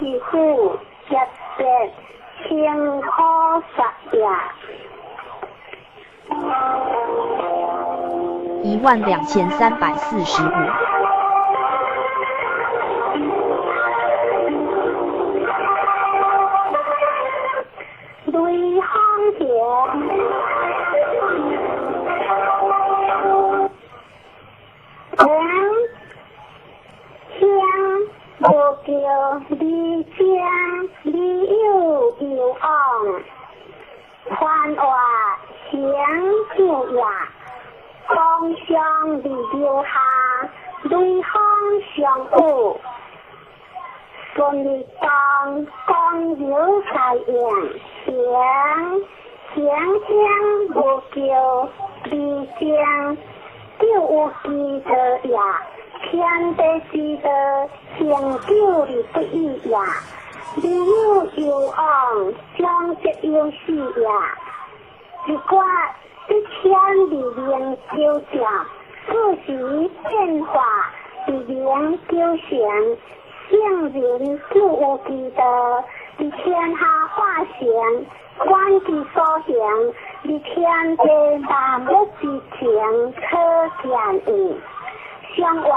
師傅特別清可殺呀。12345。雷锋橋，黃香無叫李江李有有往，繁華成就也，光相未留下，雷鋒相遇，順利當光耀在應，行行香無叫李江，就有記得也，天地之道，成就的不易也。你有有往，將則有死也。一掛一千二零九正，四時變化二零九成，聖人就有之道，佇天下化成，觀其所行，佇天地萬物之情可見矣。相話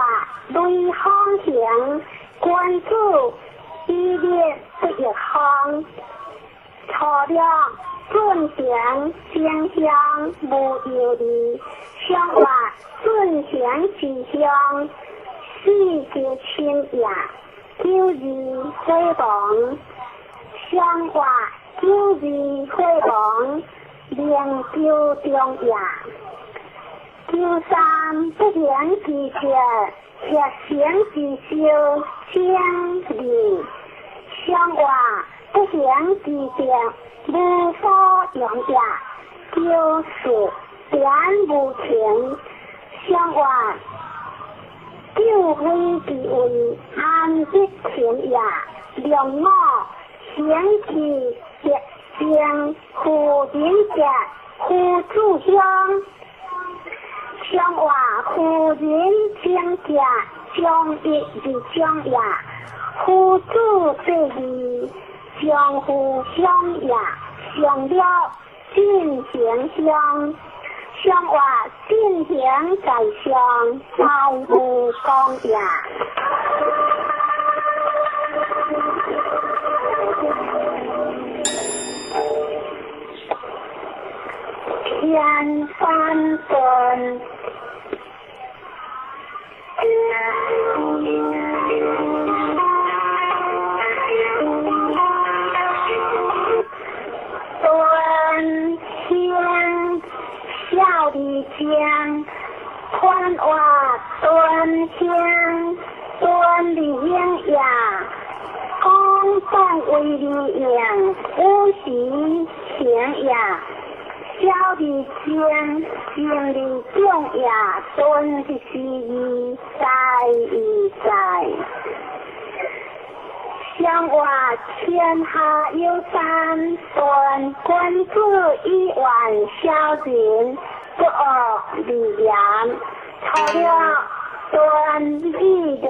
雷鋒行，君子以立不亦方，初六進行正向無憂慮，相話進行之向，四就親也，九二火亡，相話九二火亡，靈究中也。九三不言之者，協成之修正理，相話不言之者，無所用也。九四點無情，相話九非之位，安得情也。兩五行其德正，夫人者夫子鄉。相話夫人正者，將一而將也。夫子這義，相夫相也。上了進行相，相話進行在上，大無功也。天翻頓。端香小李江，宽话端香端李英呀，公当为李英，五时行呀。小李江，经理中也，端是义在义在。相话天下有三端，君子以万小人，不恶而言。除了端义的，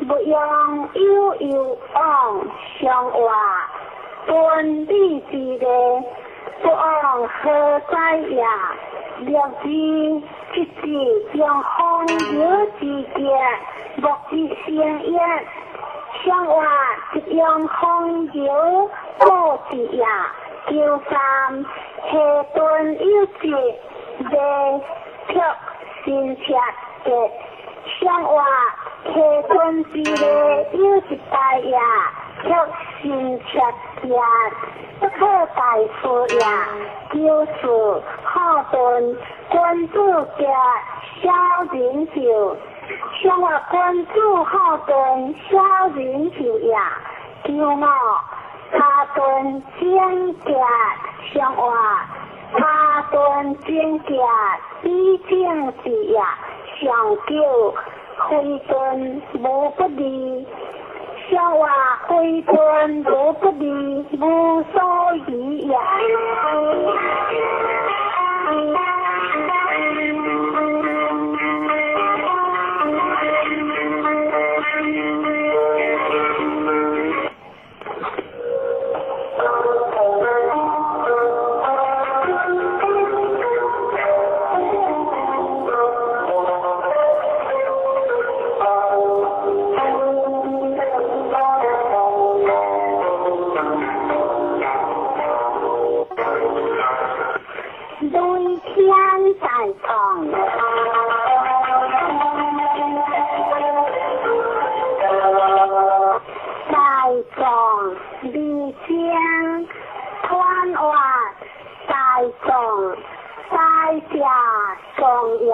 不用有有往，相话端义之的。不往何在也？六字七字将风流之节，莫之生也。相话一用风流过之也。九三下顿有节，未却新切节。相话下顿之内有一代也，却新切节。不可大事也，九四好顿君子节小人寿，相话君子好顿小人寿也。九五他顿正节，相话他顿正节比正之也。上九非顿无不利。相话非顿无不利，无所疑也。天大藏。大藏二章，传话大藏大家藏也，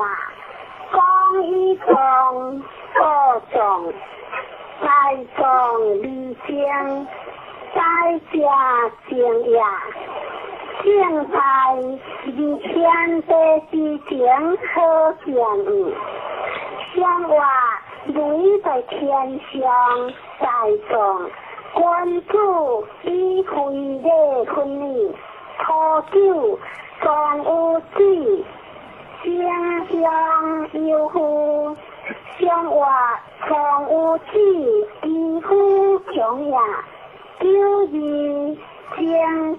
讲一藏二藏，大藏二章，大家正也。正在二天地之前好见相话雷在天上大藏，君子以非礼训你，土酒藏有水，正向有夫，相话藏有水，基夫强也，九二正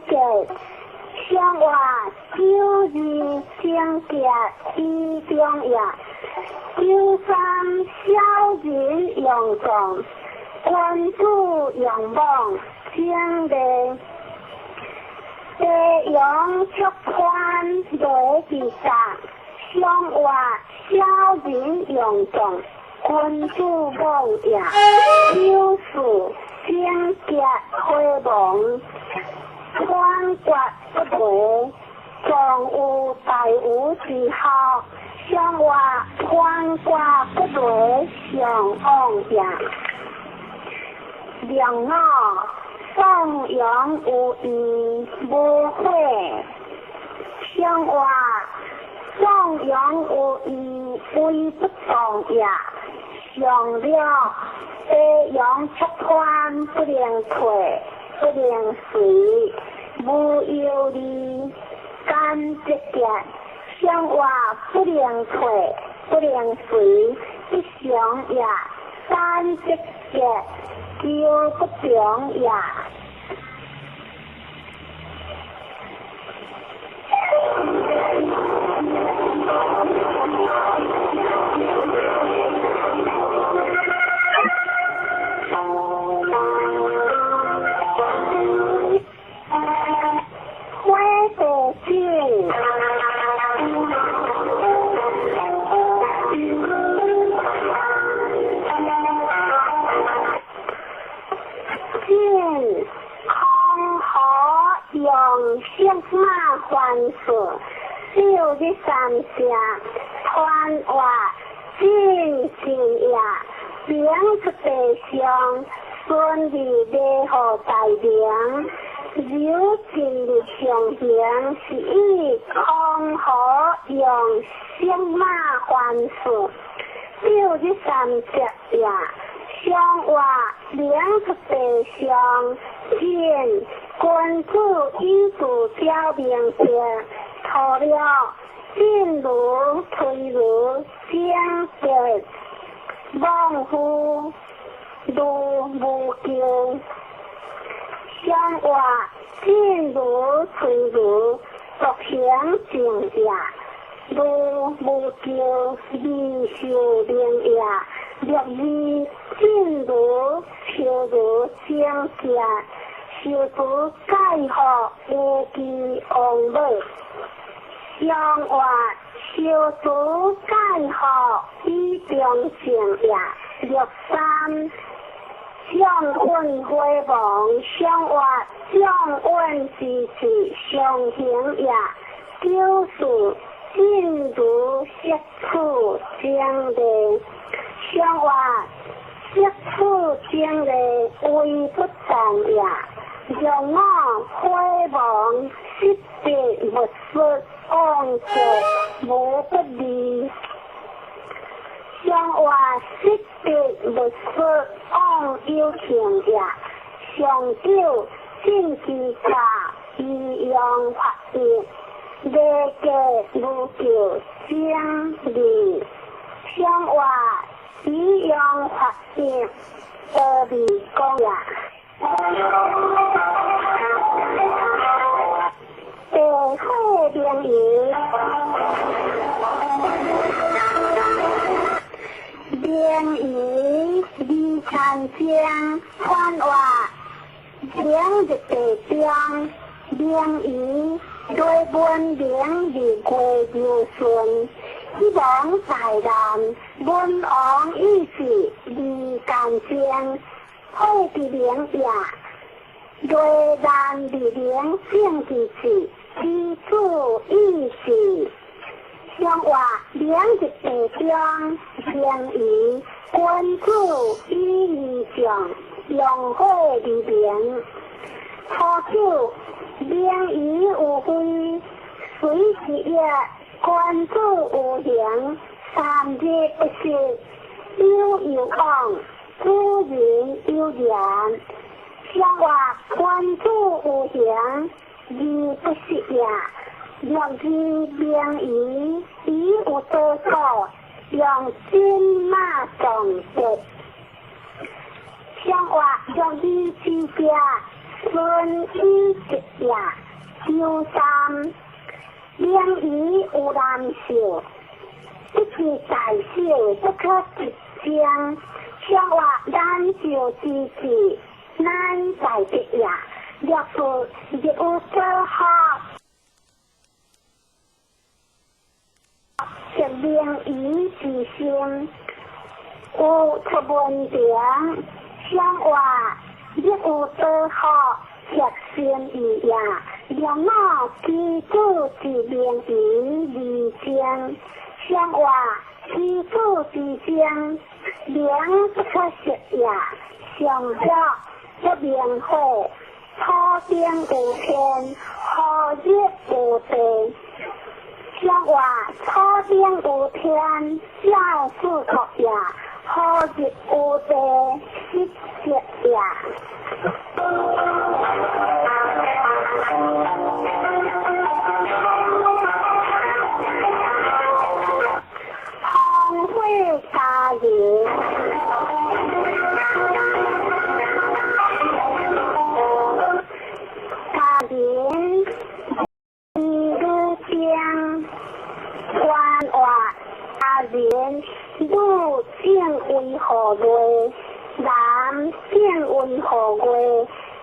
结。相话九二正结以中也，九三小人用藏，君子用妄正礼，地阳出宽雷之杀，相话小人用藏，君子妄也，九四正结火亡。宽决不雷，藏有大无之孝，相话宽决不雷，上往也。两我颂扬有义无悔，相话颂扬有义为不当也。上了地阳出宽不能退。不能随，无忧虑，甘节节，相话不能退，不能随，不祥也，甘节节，求不强也。马还事，六日三声，传话进进也，明出地上，顺利礼号大名，如今日上行是以空河用色马还事，六日三声也，相话明出地上，进。君子以自表明白，除了进如推如正直，妄夫如无咎。相话进如推如独行正也，如无咎未受明也。六二进如求如正直。受除解惑无记王母，相话受除解惑以中正也。六三将运火亡，相话将运之事上行也。九四进如色处正礼，相话色处正礼为不当也。让我火亡，失别无失，往者无不利。相话失别无失，往有情也。上九进之家，以阳发业，礼节无咎正义。相话以阳发业，得利公也。地火明夷，明夷二参将，传话明日地中，明夷雷文明日月柔顺，希望大难，文王意志二干净，火之明也。雷难日明正之志，之子意志。上话明日地中，明仪君子以义将，用火而明。初九，明仪有非，水之液，君子有形，三日不食，有有往，主人有言。上话君子有形，而不食也。若知明仪，仪有多少？用金马撞德。上话若知之者，顺以直也。周三，明仪有难小，不知大小，不可直将。上话难小之至，乃在德也。若是日有所学，则明仪之心，有出文凭。上话日有所学，则心意也。若脑基础之明仪而精，上话基础之精，明不可食也。上者不明火，土顶有天，何日有地？上话土顶有天，照四国也；何日有地，失德也。风火家人，家人女将，官话家人女正为何月？男正为何月？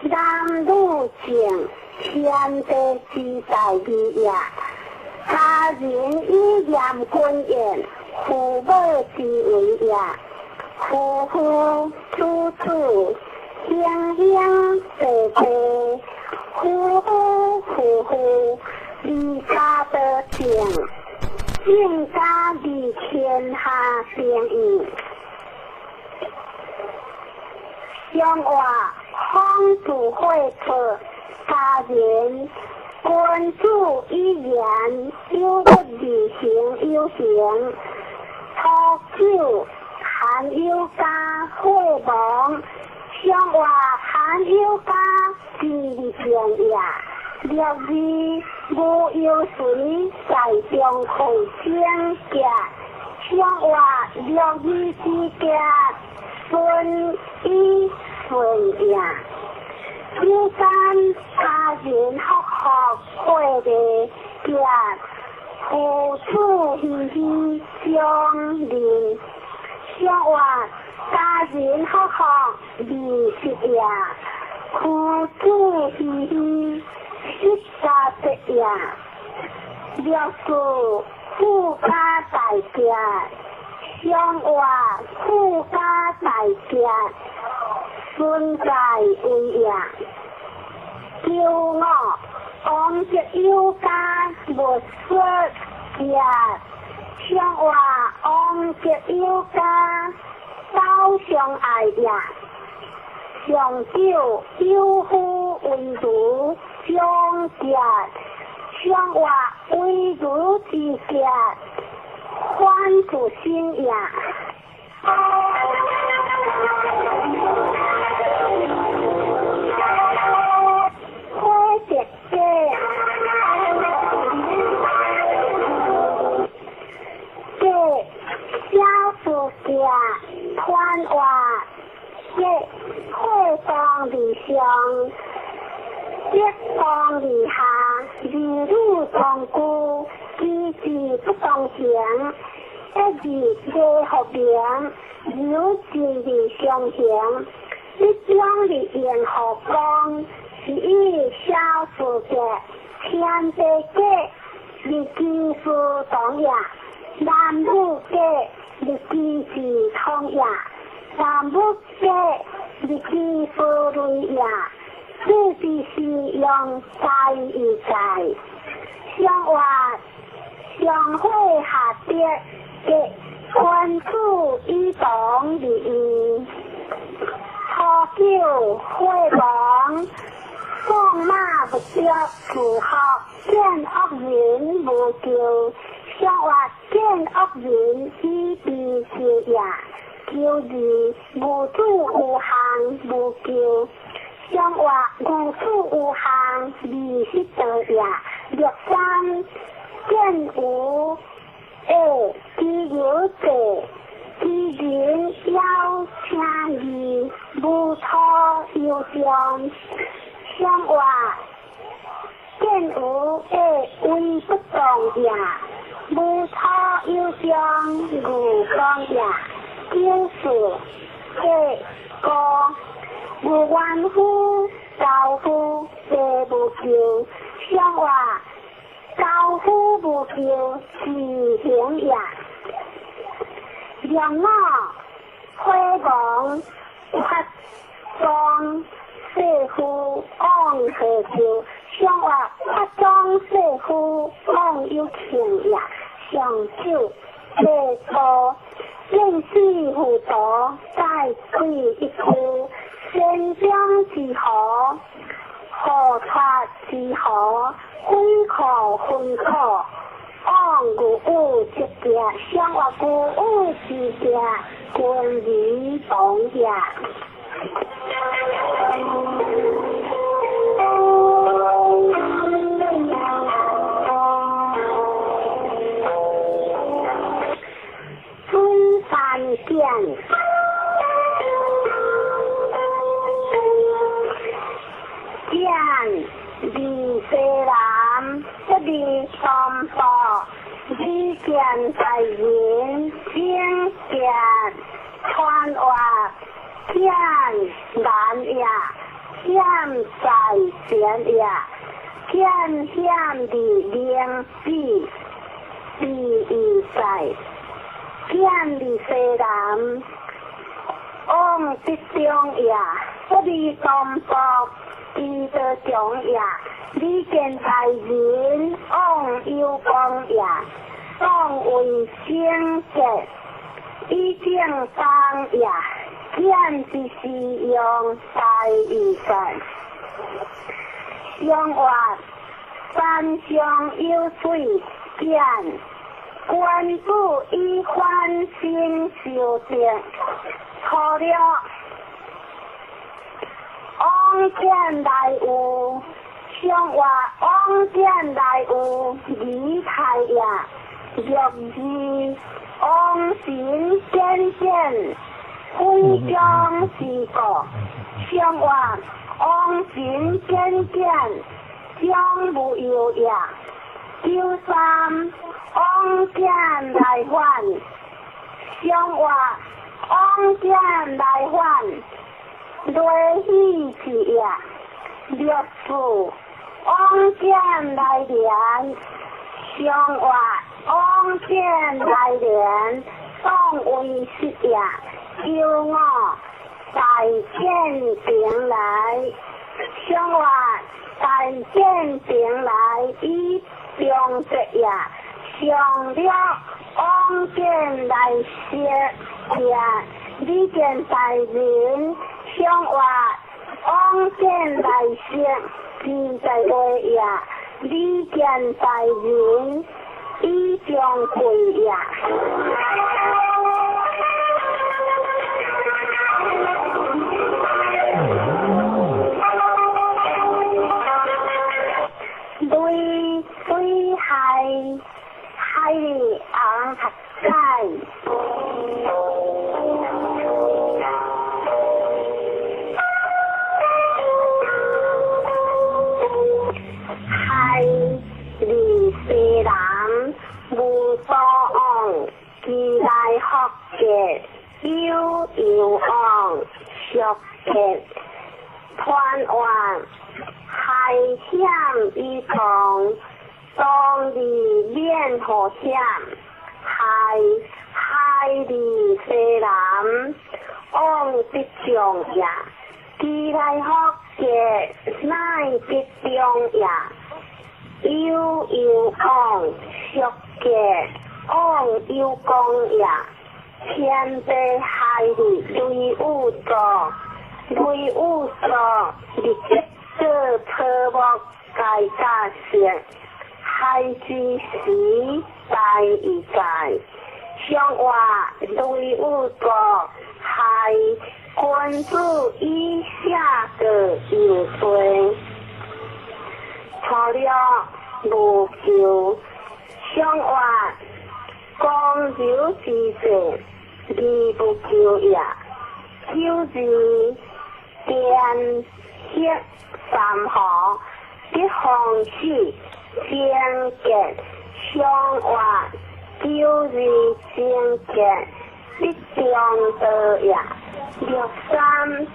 男女正，天地之大义也。家人以严君言，父母之为也。夫妇子子，兄兄弟弟，夫夫妇妇，离家得正，正家离天下定义。上话方子会错，家人君子以言，有不而行有形。初九，含有家火亡，上话含有家之正也。六日无忧随在中会整洁，上话六日之洁，顺以顺也。九三家人福福会的洁，父子喜喜相邻。上话家人福福二十也，父子喜喜十家德也。六四富家大家，上话富家大家，存在为也。九五王德有家无说也，上话王德有家走相爱也。上九有夫为如长节，上话为如之节，反自身也。火德家，家小事家，团话家火当而上，德当而下，儿女同居，机智不同行，一日礼福明，有志而相行，一将而言何光，是以小事者，天地格日基夫同也，南无格日基是通也，南无格日基夫雷也，这是用在一在，相话相会下跌的关注以同利益，初九火王。放马不着，自学见恶人无救，相话见恶人以悲救也。求二无主有行无救，相话无主有行二十道也。六三见无下其有者，其人邀请义无土有上。相话见有下为不动也，无土有上无光也。九四八五无冤夫高夫地无救，相话高夫无救自行也。两五火王发庄世夫往何救？相话发庄世夫往有庆也。上九八五见死糊涂在鬼一区，先将之河，河川之河，鬼可分可，往有有之行，相话有有之行，君离同也。准三见，见二世人，不离三宝，李见在人，经见传话。见难也，见在前也，见险的灵智，第一在，见的世人，往得中也，不离东北，彼得中也，李见在人，往有光也，往为圣洁，以正当也。见之是用在一在，相话山上有水见，君子以反省修正，错了，往见来有，相话往见来有离开也，六二往神见见。非将之过，相话往神见见，将无有也。九三往见来还，相话往见来还，雷喜之也。六四往见来连，相话往见来连，当为实也。九五大见平来，相话大见平来以中节也，上了往见来说也，李见大人相话往见来说自在话也，李见大人以中贵也。对海海昂在，海离世人无所往，其来福结有有往，俗结菩傳話海險以當，當地免河險，海海里西南，往北上也，基來福傑乃北中也，悠悠往俗傑往有功也，天地海里雷有座，雷有座，日吉做草木该甲色，海之时大以在，上话雷有座，海君子以下个有罪，初六无求，上话公牛之势，而不求也。九字电血三河，得方式贞洁，上话九字贞洁，得中道也。六三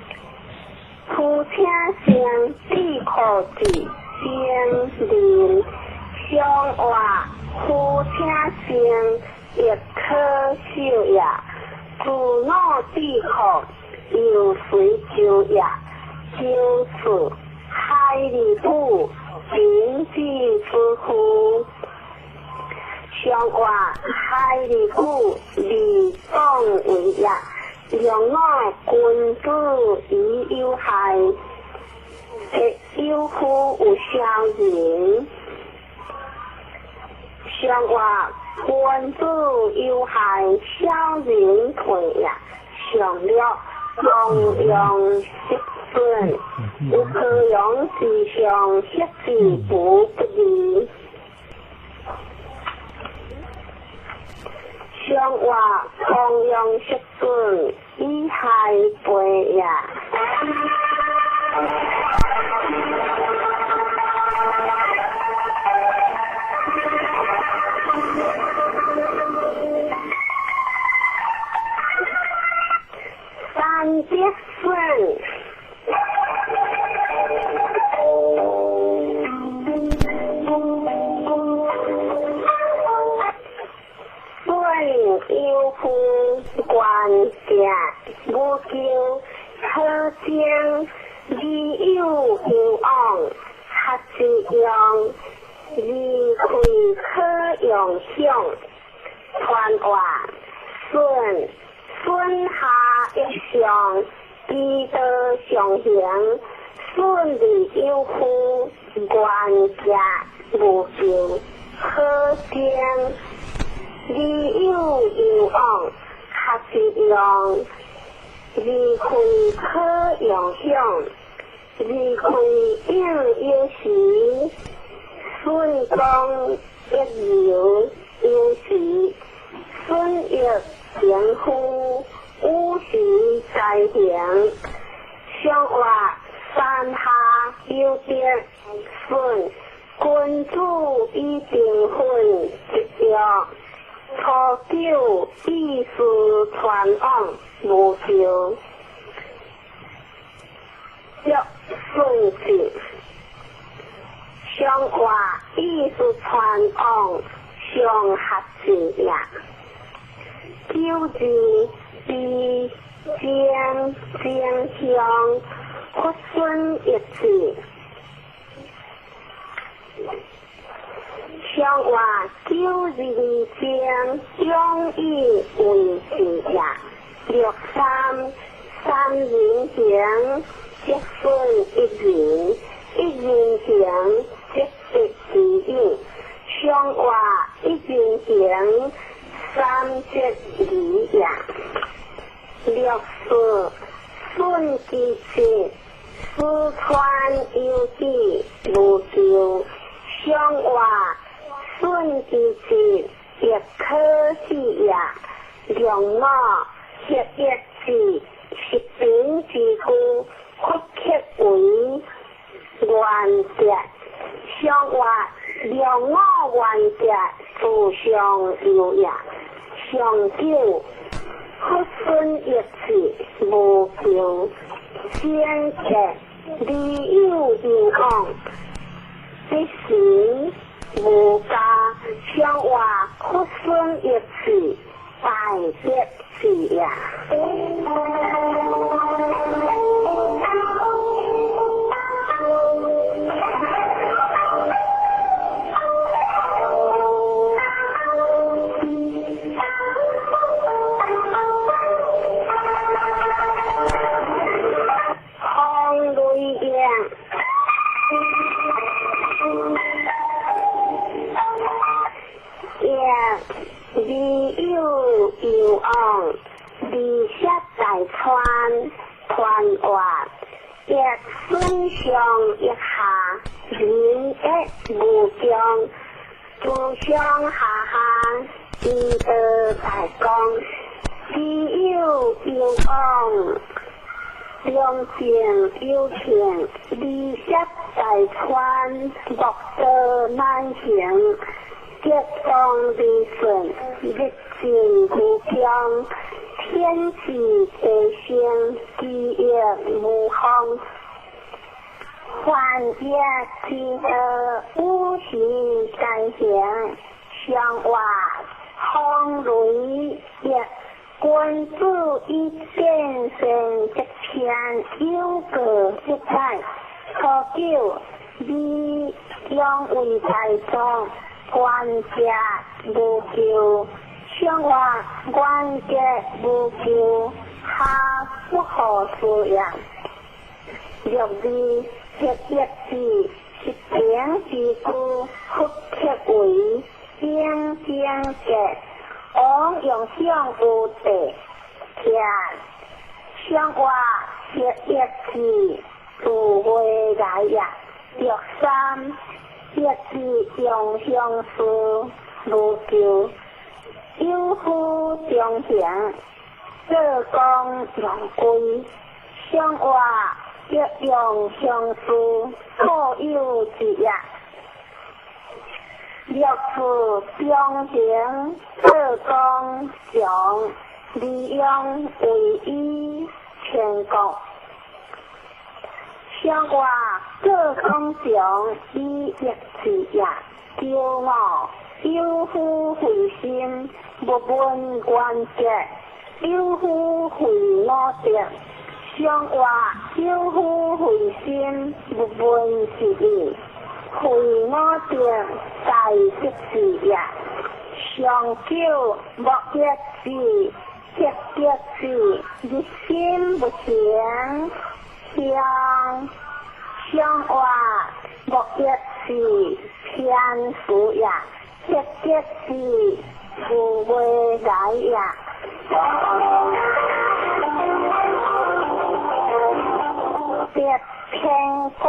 夫请生智可智精灵，上话夫请生亦可受也。自我智可又随就也，就是海里不经济之夫，上话海里不理当为也。让我君子以有害，有夫有小人。上话君子有害，小人退也。上了弘扬十尊，有可用之上，失之不不义。上话弘扬十尊，以害背也。三节顺，顺有夫关者，无求可将，理有有往，合之用，离开可用享，传话顺。顺下一上，基道上行，顺利有夫，愿者无求，可将，理有有往，合之用，离开可用享，离开应有时，顺光一流有时，顺益。贤夫五时在行，上话山下有德顺，君子以定分执着，初九意思传往无求，着顺序，上话意思传往上合字也。九字比正正向，佛孙一字。上话九字正，中以为字也。六三三人行，积分一人，一人行，积得之有。上话一人行。三节二也，六四顺其节，四川有志无求，上话顺其节亦可喜也。两我合一字，十平之故，复刻为原则。上话两我原则，自上有也。上九佛孙一字无求，先结理有攸往，彼时無家，相話佛孫一次，大德寺也。理有攸往，离舍大川传话，欲损伤一下，仁义无穷，诸上下下，医道大光，理有攸往，良情有情，离舍大川，莫道难行。吉光利顺，日进无穷，天地地生，基业无方，凡业之道，五行皆行，相话风雷业，君子以变成一天有过一载，初九，你养为大众。官家无求，相话官家无求，哈不好事也。六字黑一字，一平之故，佛刻为正正格，王用相有地，天相话黑一字，自未来也。六三。一字用相思无求，有夫中行，做工用归，相话一用相思，各有一业。六字中行，做工常，利用为以全国。相话各讲常，以一字也。骄傲有夫慧心，无问原则；有夫慧五德。相话有夫慧心，无问一义。慧五德，大德字也。上九莫一字，一德字，日心不行。相相话莫一是天数也，一德是无未来也。别偏怪。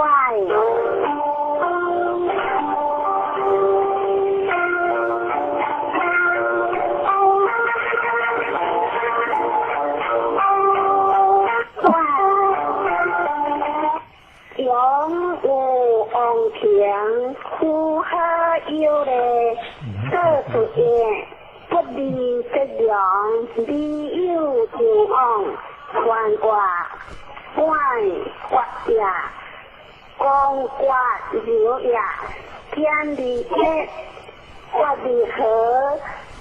平苦好有礼，做主业不离得良，理有攸往，传话管法也，公法流也，天理业，法理和，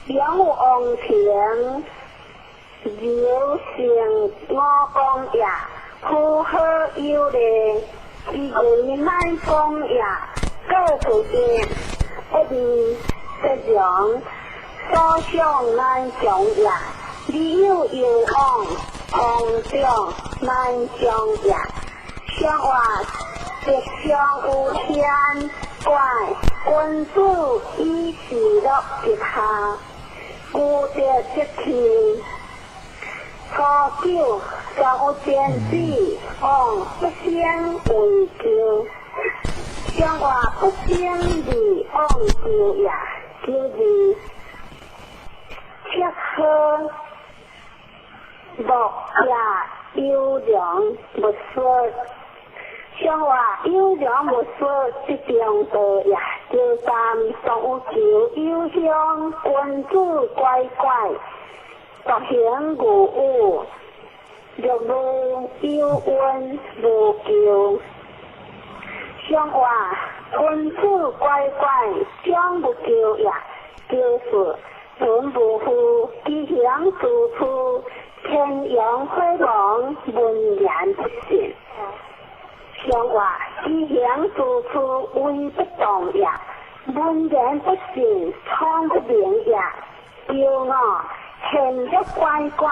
两王平，流成五公也，苦好有礼。伊为难讲也，各处业不离得良，所想难讲也，理有攸往，公长难讲也。相话吉祥有天怪，君子以事乐一下，孤德则气。初九，全有天子王不先为求，相话不先利往求也，求字切好莫也优良勿说，相话优良勿说，这中道也。就三常有求有乡，君子乖乖，独行无有，欲無有怨無求。上話君子乖乖，將無求也。就是本無負，吉祥之處，天陽火亡，文言不信。上話吉祥之處，威不動也。文言不信，聰不明也。叫我現欲乖乖，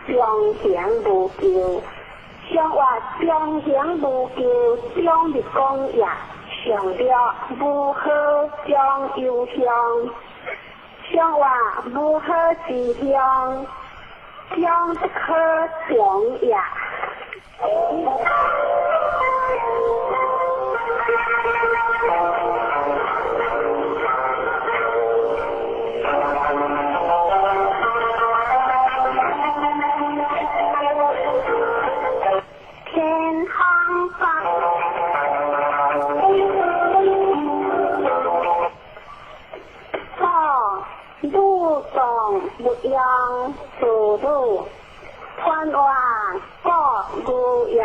中行無求。上話中行無求，中日講也。上了無何將有香，上話無何之香，將不可長也。天空發。汝當勿用自汝，傳話國語也，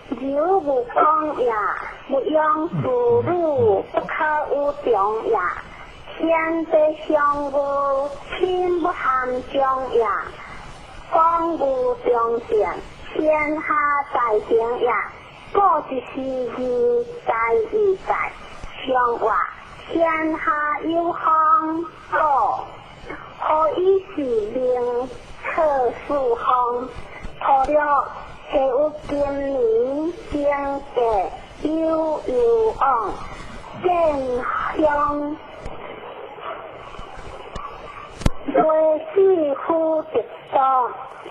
柔無講也，勿用自汝，不可有長也。天地相無，天不含將也。講無中線，天下大成也。古一時義，在義在，上話天下有風，古何以是名？特殊風，除了下有今年經濟有有往，建鄉雷死夫得多，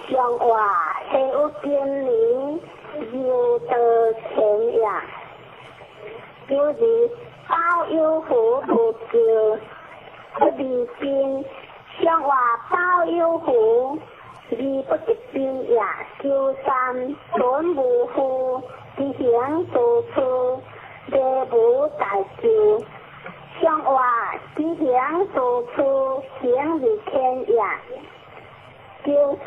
上話下有今年又得錢也，就是包有福無求，不離邊。上話包有福，而不得邊也。求三存無負，吉祥之處，禮無大求。上話吉祥之處，行如天也。就是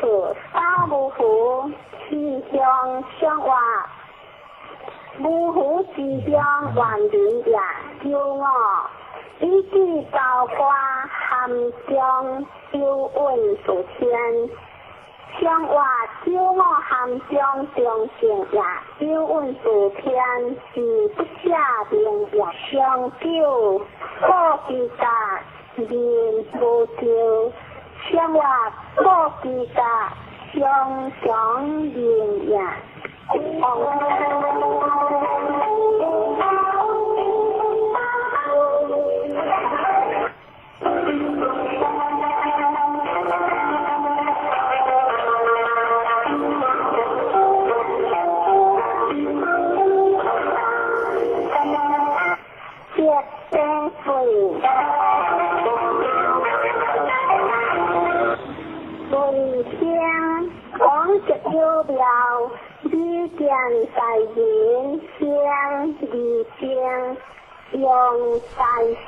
包無福，吉祥上話無福吉祥萬人也。求我以至高官含中有運數天，上話九五含中中性也，有運數天是不下明也。上九古之达面無求，上話古之達雙雙面也。有庙，李见大人先二先，用大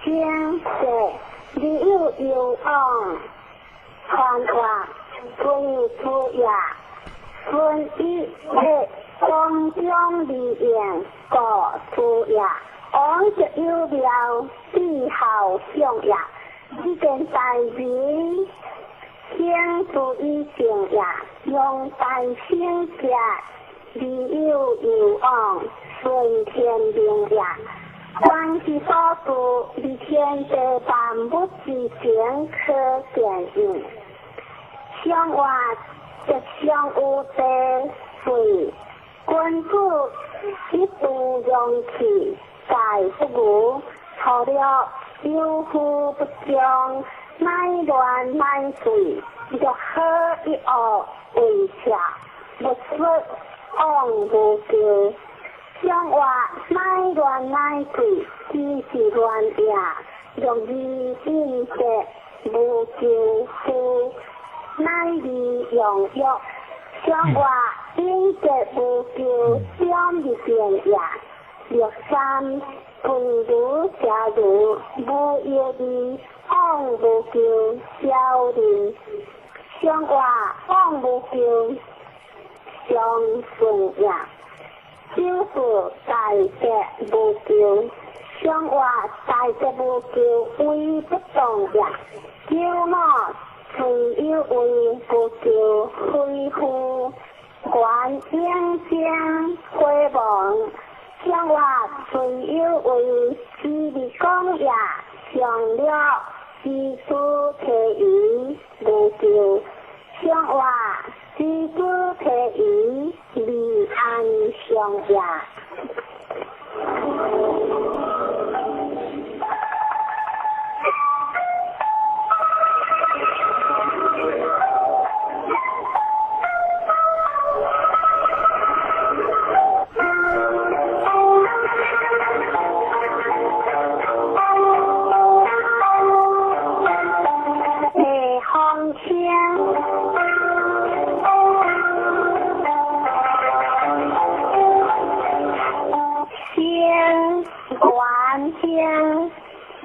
声说，你有有往，传话君子也，孙一的光中利用国主也，王就有庙，帝好相也，李见大人。先注意正也，用大声者，利有有往，顺天命也。关系所住，离天地万物之间可见应。相话则相有地水，君子一度容器，在不无，除了有福不将。乃乱乃水，欲好一恶为邪，勿说往无求。上话乃乱乃水，只是乱也。欲义应德，无求富，乃利用欲。上话应德无求，两日变也。六三君如家如无业利。往无求，小人。上话往无求，相顺也。九四大吉无求，上活大吉无求威不动也。九五虽有为无求恢复，观应将回望，上活虽有为之日讲也，上了知书提疑无求，上活知书提疑离安上也。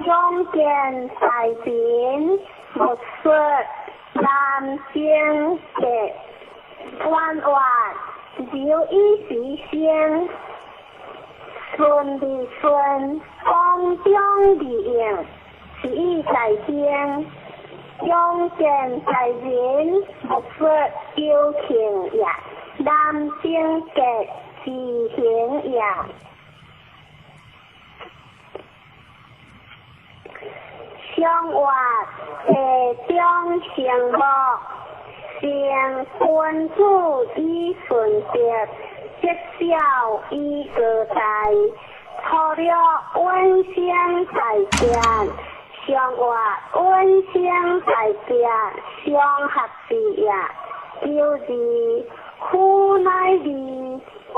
中间大人木说南京的弯弯留意时先顺利顺光中利用是意在先中间大人木说有情也南京的自行也。上活地中成木，成君子以顺德，积小以高大，初了稳生在变，上活稳生在变，相合之也。九二夫乃二，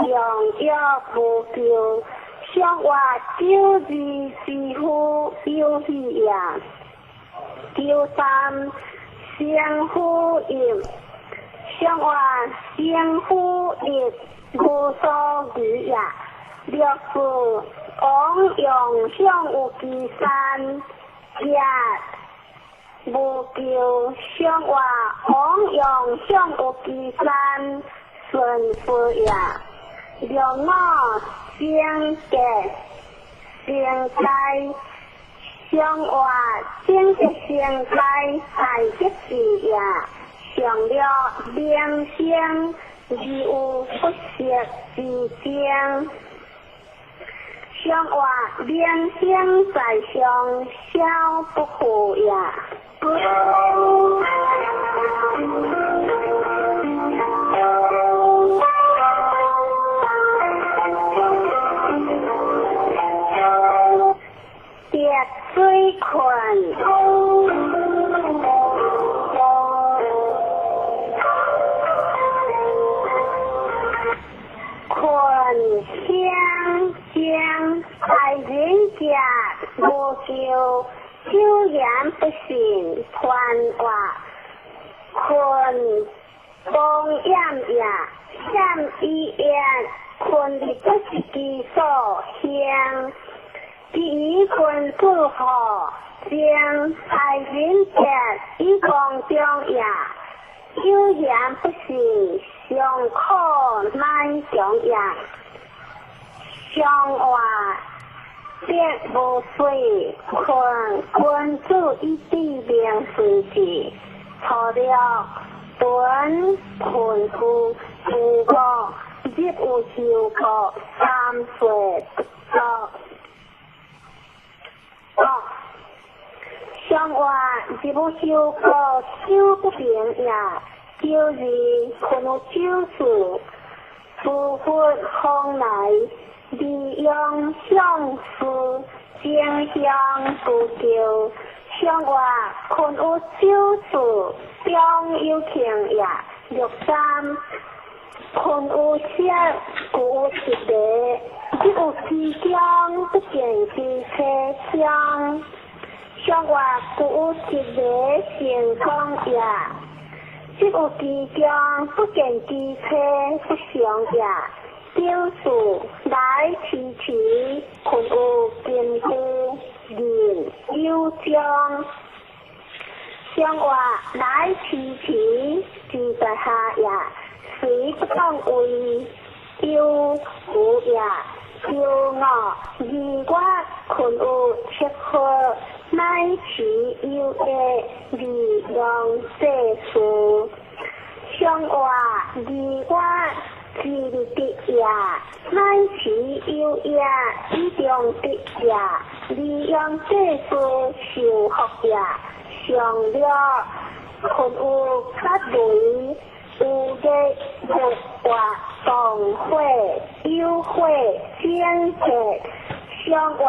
用药无求。上活九二之夫有喜也。九三相呼应，上活相呼应无所疑也。六四王用向有其山，也无求。上活王用向有其山，顺夫也。六五正格成在，上活正格成在大吉事也。上了名声，而有不息之争。上活名声在上，小不负也。水困，困相将大人家无求，久言不信，团话困风厌也，险以言困的不是其所向。第一君子好，将大人者以光中也，有言不信，尚可难强也。上话别无水，困君子以地名随之，错了本困夫无国，日有修国，三岁不足。上活日无修国，修不平也。九二困有九事，诸佛方来，利用相思，正向不求。上活困有九事，中有情也。六三困有色，故有一个，日有其中，不见其车厢。上活故有一个成功也，日有其中，不见其车不祥也。九四来迟迟，困有金夫人有将。上活来迟迟，自在下也。隨不當為有無也。求五二月困有七號，乃持有的利用世事。上話二月之日得也，乃持有也以中得也，利用世事受福也。上了困有甲雷有日木活動火有火整體，上話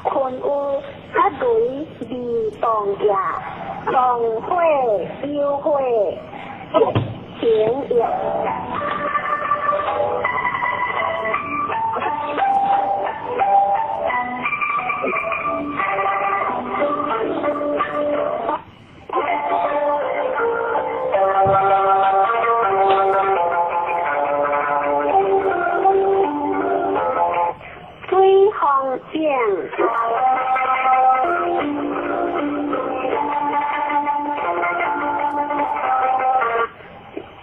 困有甲雷未動也，動火有火停也。水風井，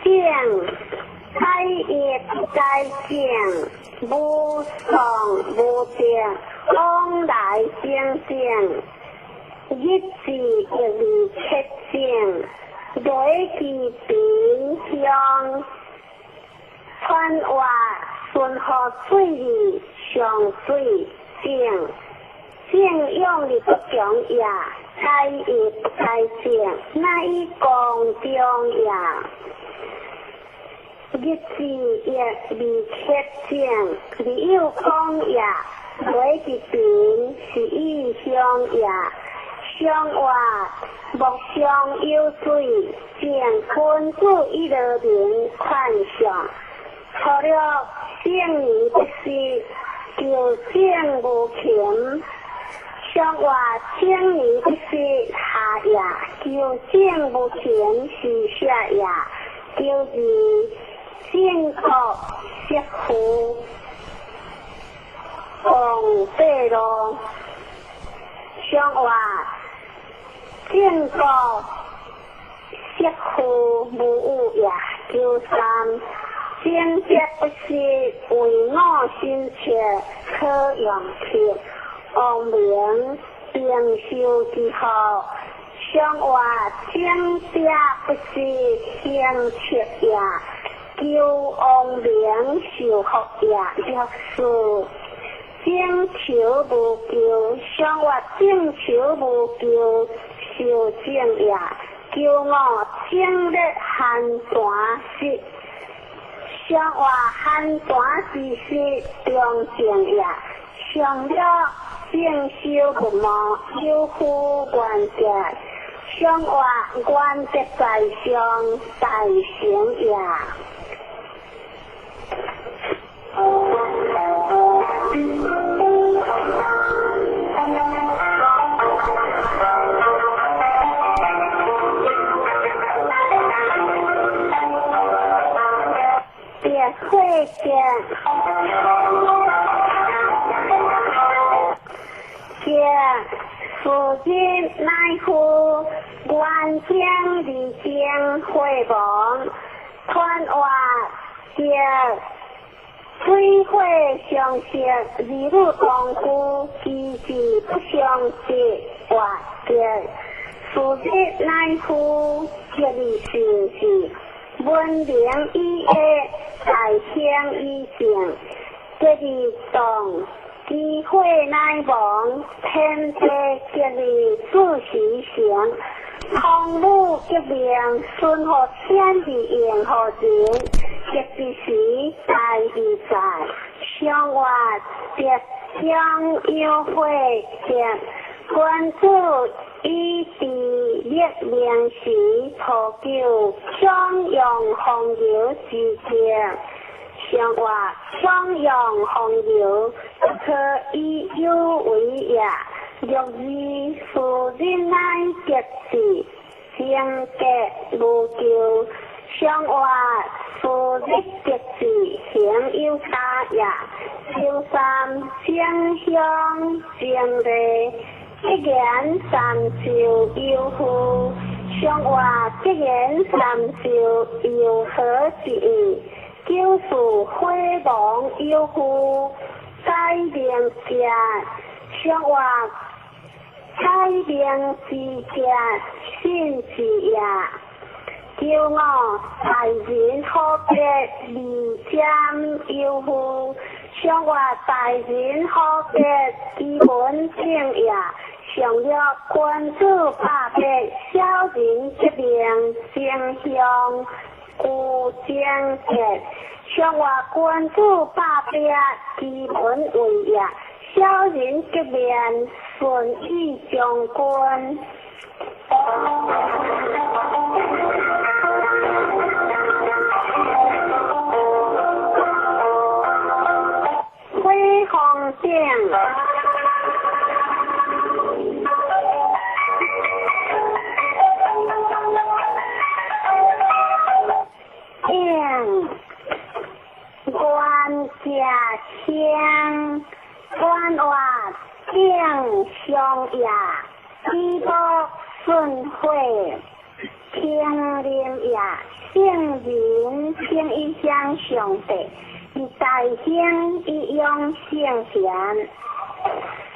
井改业不改正，無喪無定，往來正正，日子一二七正，雷其平鄉，川話順河水里上水正，正用的不強也，改業不改正，乃以公中也。日子一二七正，你有講也，雷其平是以鄉也。上話莫上有水，正君子以樂民款上，除了正年不是，求正無勤。上話正年不是下也，求正無勤是下也，求二正國媳婦王八路。上話正國媳婦無有也，求三正節不是為我心切可用客，王明平壽之後，上話正節不是行切也，求王明受福也，六四正求無求，上話正求無求受正也，求五正日寒寒時，上話寒寒之時中正也，上了正修不忘有夫原則，上話原則在上大成也。別會見，見如今乃夫原正二正會亡，傳話見水火相生，二女同居，其志不相及，活見如今乃夫吉利是是。文明以下，大興以正，吉利動，機會乃亡，天地吉利自時成，空母革命，順乎天地應乎人，吉之時大義在，上話德將有會見，君子以知立命時，圖求強陽風流之德。上話強陽風流，不可以有為也。若二夫人乃吉之，正格無求。上話夫日吉之，行有他也。求三正鄉正禮。一言三就有夫，上話結緣三壽有何志？九事火亡有夫改名者，上話改名之者信之也。求我大人好別離間有夫，上話大人好別基本正也。上略君子百別小人革命正向孤正節，上話君子百別基本為也，小人革命順意將軍。火風頂。冤家乡，官话顶上也，起步顺火，清林也，圣人请一向上帝，以大兴以养圣贤，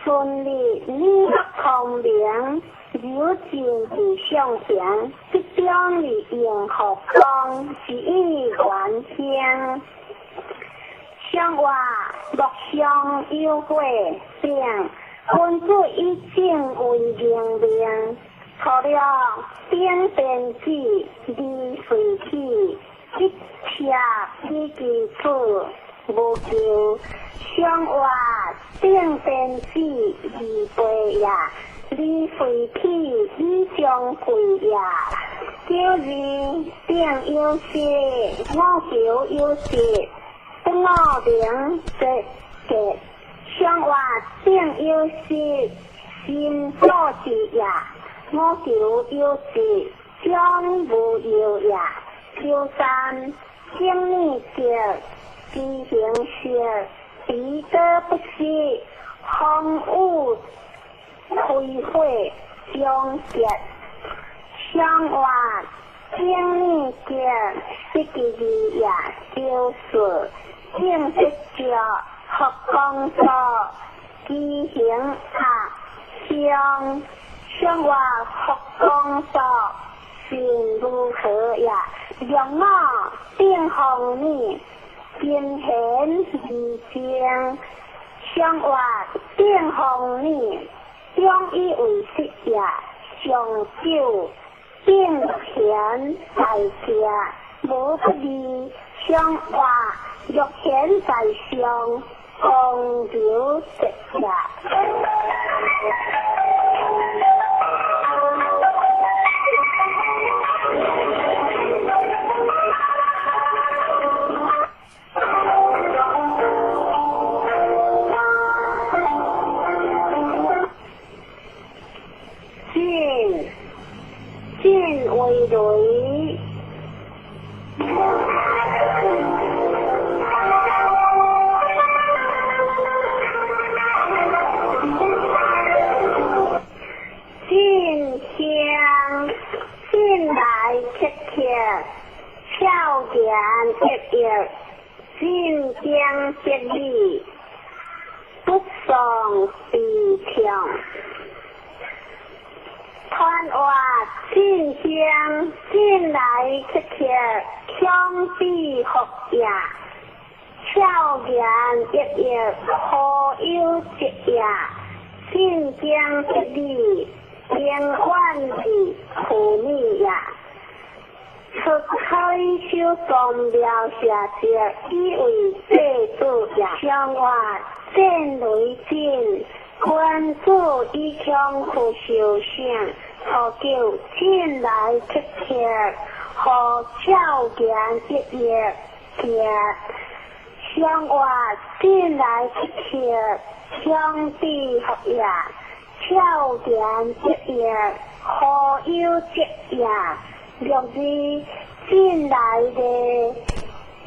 顺利你聪明，如今之上贤，集中于应福光，是以元兴。上话木上有火，并君子以正为明命，除了顶天子，离随起，一切以其子无求。上话顶天子，离背也，离随起，以将贵也。九二顶有时，五求有时。不五明节节，上话顶有时，心所之也；五求有时，将无忧也。九三正义节，知行学，彼得不失，风雨开火终结。上话正义节，失其二也，就是。正得着佛光所，知行合相，上话佛光所，心如何也？容我定风你，金贤而静，上话定风你，将以为实也。上酒定贤在家，无不利。上话欲显在上，公流直也。进进为雷。进香进来切切，俏言熠熠，进经得理，不丧悲痛。传话进香进来切切，强比福也，俏言熠熠，好友节也，进经得理。平远的苦命呀，出开修宗庙下节，以为祭祖呀。上话战雷震，君子以强苦修行，何求进来切切，何俏言熠熠行。上话进来切切，强比福也。俏言熠熠，好友节也。六字进来的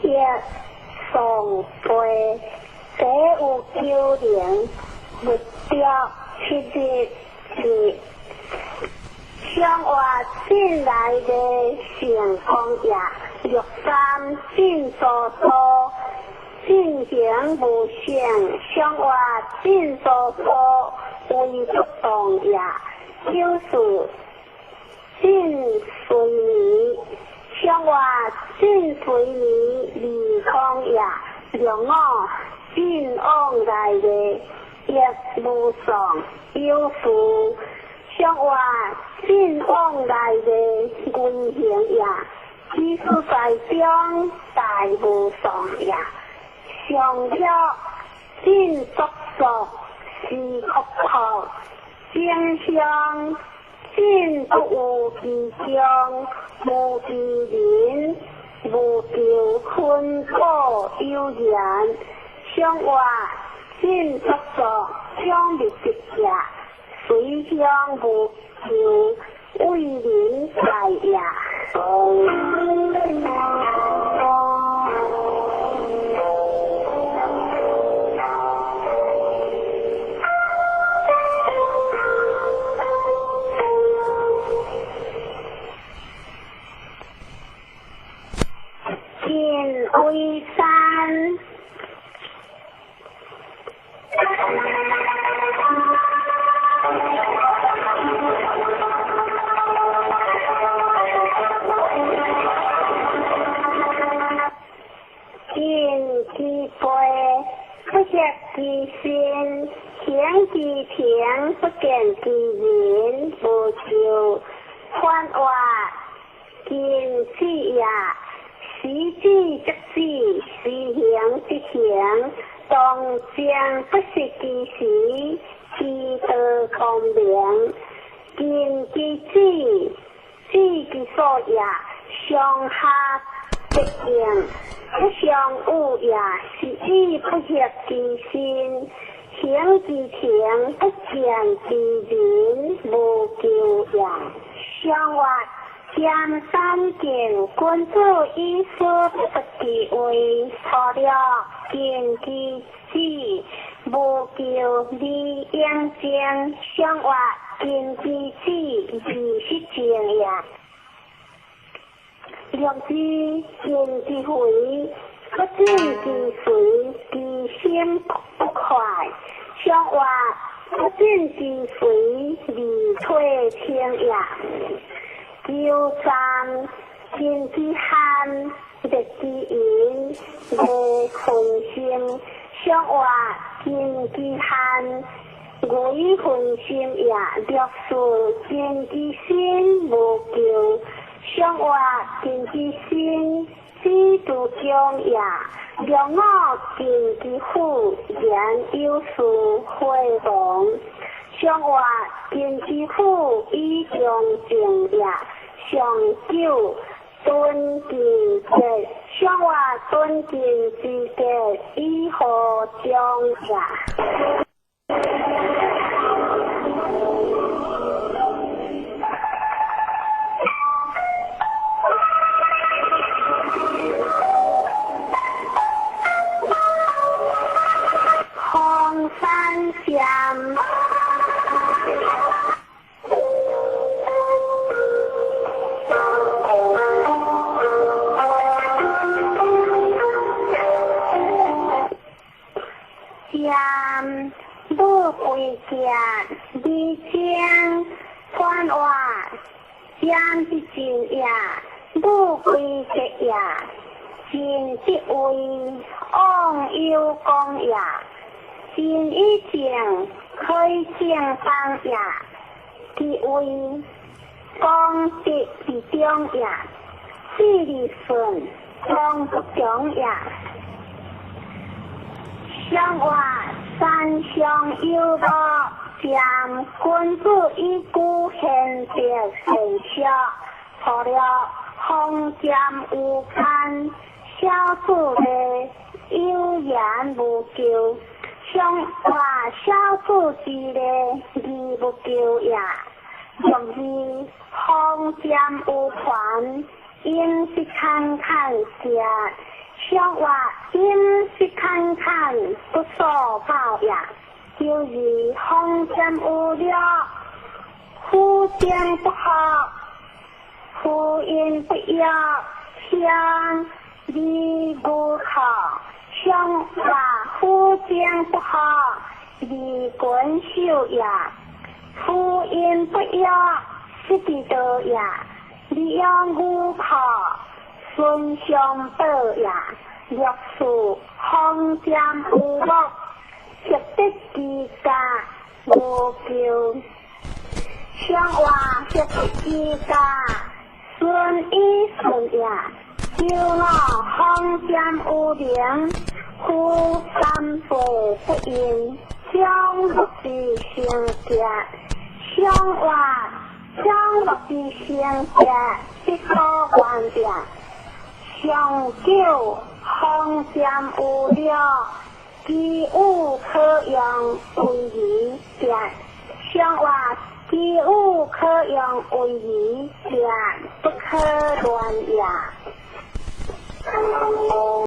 一送杯，这有九零，目标七日是相活進來的成功也，六三進多多，進行無成，相活進多多為不動也，九四進隨眠，相活進隨眠離空也，六五進往來的亦無喪有事。相活進往來的危行也，只是在中大無喪也。上了進足足是福福，正向進不有其中，無其人，無求分果有緣。相活進足足將入直也。隨向無求，為人在也。晋為山。盡其背，不協其身；行其情，不見其人。無求反活盡止也，時止則止，時行則行。當將不失其時，其道光明。盡其智，知其所也，上下必應，不相惡也，是以不協其身，行其情，不見其人，無求也。相活兼三見，君子以思不得其位，錯了盡其智，無求而應正。相活盡其智，而失正也。六字盡其肥，不盡其肥，其心不快。相活不盡其肥，而退清也。九三盡其汗，滅其淫，未分心。相活盡其汗，為分心也。六四盡其心，無求。相活盡其心，知足中也。六五盡其腹，言有事會亡。相活盡其腹，以中正也。上九敦其節，相活敦敬之節，以何中也。紅山劍。劍無貴劍，而將反活劍之盡也，無貴節也，盡則為往有功也。盡以正，開正邦也，其為功德之中也。智利順，功不強也。相活三相有無，劍君子以古贤德贤孝，錯了封劍有間，小子的有言無求。相活小子之禮，義無求也。六二封劍有權，應是坎坎食。相活應是坎坎，不所報也。九二封劍有了，夫正不合，夫阴不约，相离无靠，相话夫正不合，离群守也。夫阴不约，失之道也。利用无靠，孙相保也。六四风瞻有目，习得之家无咎。相话习得之家，顺以顺也。九五风瞻有灵，夫三辈不应，将乐之成者。相话将乐之成者，不可怨也。上九风瞻有了，其有可用为仪者。上话其有可用為儀者，不可亂也。